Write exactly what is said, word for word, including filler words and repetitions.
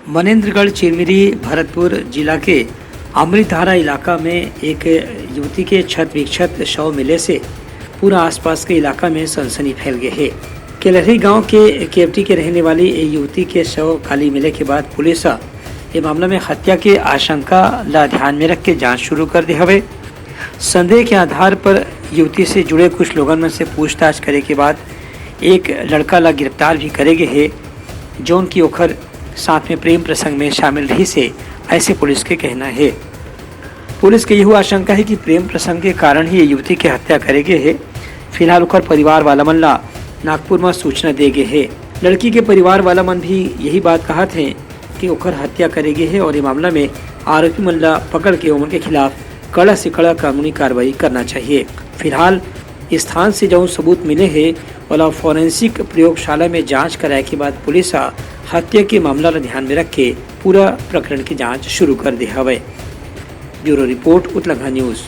मनेंद्रगढ़ चिरमिरी भरतपुर जिला के अमृतधारा इलाका में एक युवती के क्षत विक्षत शव मिले से पूरा आसपास के इलाका में सनसनी फैल गए हे। केलहरी गांव के केवटी के रहने वाली ये युवती के शव काली मिले के बाद पुलिस ह ये मामला में हत्या के आशंका ला ध्यान में रख के जांच शुरू कर दे हवे। संदेह के आधार पर युवती से जुड़े कुछ लोगन में से पूछताछ करे के बाद एक लड़का ला गिरफ्तार भी करे गए हे, जौन की ओखर साथ में प्रेम प्रसंग में शामिल रहिस हे, ऐसे पुलिस के कहना हे। पुलिस के यहू आशंका हे कि प्रेम प्रसंग के कारण ही ये युवती के हत्या करे गए हे। फिलहाल ओखर परिवार वाला मन ला नागपुर म सूचना दे गए हे। लड़की के परिवार वाला मन भी यही बात कहत हे कि ओखर हत्या करे गए हे और ये मामला में आरोपी मन ला पकड़ के ओमन के खिलाफ कड़ा से कड़ा कानूनी कार्रवाई करना चाहिए। फिलहाल स्थान से जौन सबूत मिले हे, ओला फॉरेंसिक प्रयोगशाला में जांच कराए के बाद पुलिस ह हत्या के मामला ला ध्यान में रख के पूरा प्रकरण की जांच शुरू कर दे हवय। ब्यूरो रिपोर्ट, उतलंघा न्यूज।